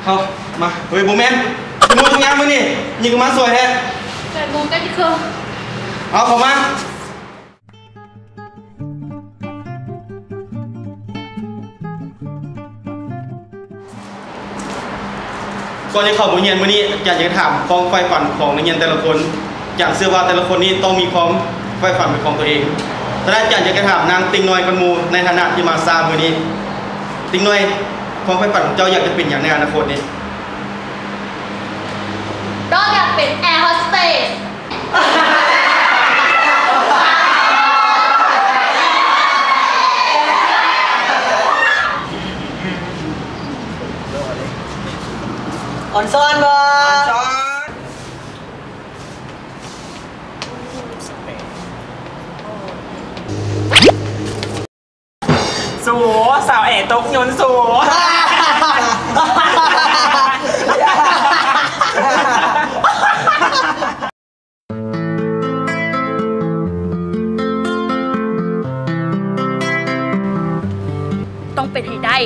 ເອົາ ມາ ເຮີ້ຍ ບໍ່ແມ່ນ ຊິໂມງຈັກຍາມມື້ນີ້ ຍິງກະມາສວຍແທ້. ແປດໂມງໃກ້ຊິເຄິ່ງ. ເອົາ ເຂົ້າມາ. ກ່ອນຈະເຂົ້າໂຮງຮຽນມື້ນີ້ ອາຈານຢາກຖາມຄວາມໃຝ່ຝັນຂອງນັກຮຽນແຕ່ລະຄົນ. ອາຈານເຊື່ອວ່າແຕ່ລະຄົນນີ້ຕ້ອງມີຄວາມໃຝ່ຝັນເປັນຂອງຕົວເອງ. ສະນັ້ນອາຈານຢາກຈະຖາມນາງຕິ່ງນ້ອຍກ່ອນໝູ່ ໃນຖານະທີ່ມາຊ້າມື້ນີ້. ຕິ່ງນ້ອຍ, ຄວາມໃຝ່ຝັນຂອງເຈົ້າຢາກຈະເປັນຫຍັງໃນອະນາຄົດນີ້? ນ້ອງຢາກເປັນແອໂຮສເຕສ. ອອນຊອນບໍ່? ສູ ສາວແອຕົກຍົນສູ. ຕ້ອງເປັນໃຫ້ໄດ້.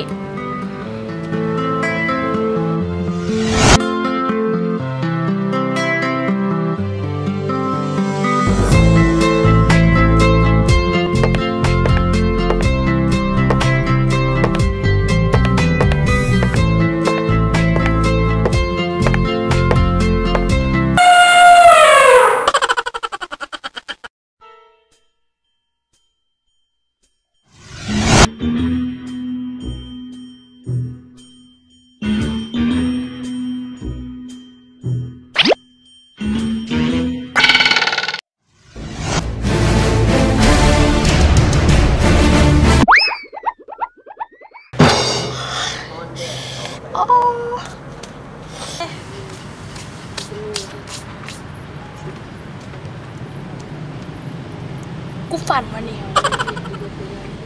ກູຝັນວ່ານີ້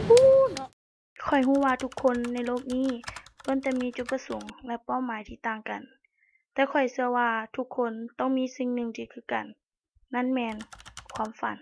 ອູ້ເນາະ. ຂ້ອຍຮູ້ວ່າທຸກຄົນໃນໂລກນີ້ລ້ວນແຕ່ມີຈຸດປະສົງ ແລະ ເປົ້າໝາຍທີ່ຕ່າງກັນ, ແຕ່ຂ້ອຍເຊື່ອວ່າທຸກຄົນຕ້ອງມີສິ່ງໜຶ່ງທີ່ຄືກັນ, ນັ້ນແມ່ນຄວາມຝັນ.